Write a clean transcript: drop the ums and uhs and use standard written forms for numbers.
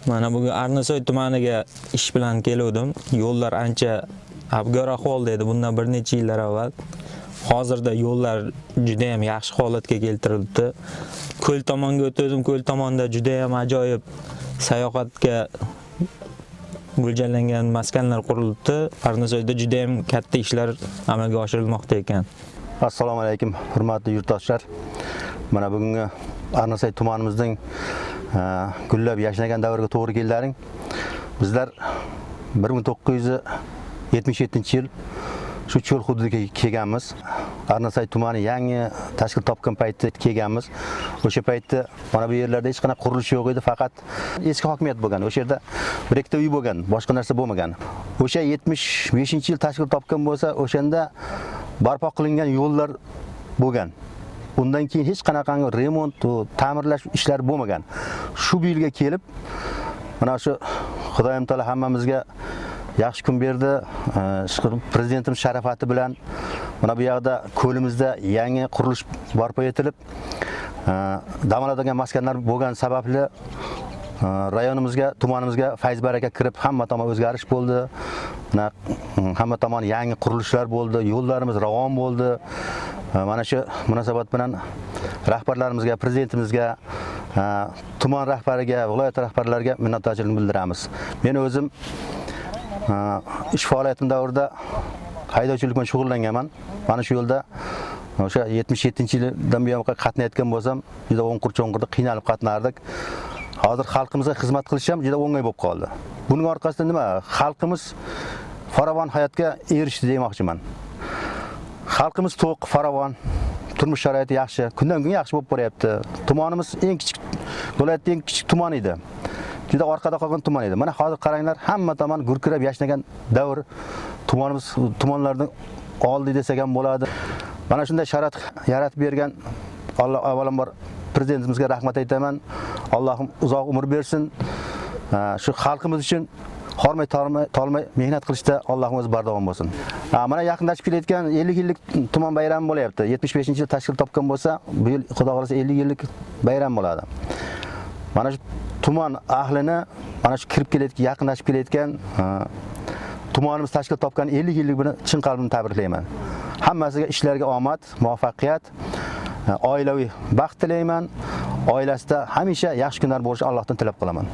Mana bugun Arnasoy tumaniga ish bilan keluvdim. Yo'llar ancha abgor ahvolda edi bundan bir necha yillar avval. Hozirda yo'llar juda ham yaxshi holatga keltirilibdi. Ko'l tomonga o'tdim, ko'l tomonda juda ham ajoyib sayohatga mo'ljallangan maskanlar qurilibdi. Arnasoyda juda ham katta ishlar amalga oshirilmoqda ekan. Assalomu alaykum, hurmatli yurtdoshlar. Mana bugungi Arnasoy tumanimizning gullab yashnagan davriga to'g'ri keldilaring. Bizlar 1977-yil shu cho'l hududiga kelganmiz. Arnasoy tumani yangi tashkil topgan paytda kelganmiz. O'sha paytda mana bu yerlarda hech qanaqa qurilish yo'q edi, faqat eski hokimiyat bo'lgan. O'sha yerda bir ikkita uy bo'lgan, boshqa narsa bo'lmagan. O'sha 75-yil tashkil topgan bo'lsa, o'shanda barpo qilingan yo'llar bo'lgan. Undan keyin hech qanaqangi remont, ta'mirlash ishlari bo'lmagan. Shu bu yilga kelib, mana shu Xudoyim taolo hammamizga yaxshi kun berdi. Shu prezidentimiz sharafati bilan mana bu yoqda ko'limizda yangi qurilish barpo etilib, dam oladigan maskanlar bo'lgan sababli rayonimizga, tumanimizga fayz baraka kirib, hamma tomon o'zgarish bo'ldi. Mana hamma tomon yangi qurilishlar bo'ldi, yo'llarimiz ravon bo'ldi. Mana shu munosabat bilan rahbarlarimizga, prezidentimizga, tuman rahbariga, viloyat rahbarlariga minnatdorchilik bildiramiz. Men o'zim ish faoliyatim davrida haydovchilik bilan shug'ullanganman. Mana shu yo'lda o'sha 77-yildan buyon qatnayotgan bo'lsam, juda o'nqir-cho'nqirda qiynalib qatnardik. Hozir xalqimizga xizmat qilish ham juda o'ng'ay bo'lib qoldi. Buning orqasida nima? Xalqimiz farovon hayotga erishdi demoqchiman. Xalqimiz to'q, farovon, turmush sharoiti yaxshi, kundan kunga yaxshi bo'lib boryapti. Tumanimiz eng kichik, viloyatda eng kichik tuman edi. Juda orqada qolgan tuman edi. Mana hozir qaranglar, hamma tomon gurkirab yashnagan davr. Tumanimiz tumanlarning oldi desak ham bo'ladi. Mana shunday sharoit yaratib bergan Alloh avvalambor prezidentimizga rahmat aytaman. Allohim uzoq umr bersin. Shu xalqimiz uchun hormay tolmay, tolmay mehnat qilishda Allohim o'zi bardavom bo'lsin. Mana yaqinlashib kelayotgan 50 yillik tuman bayrami bo'lyapti. 75-yil tashkil topgan bo'lsa, bu yil Xudo xolasa 50 yillik bayram bo'ladi. Mana shu tuman ahlini mana shu kirib kelayotgan, yaqinlashib kelayotgan tumanimiz tashkil topgan 50 yillik bilan chin qalbimdan tabriklayman. Hammasiga ishlarga omad, muvaffaqiyat, oilaviy baxt tilayman. Oilasida hamisha yaxshi kunlar bo'lishi Allohdan tilab qolaman.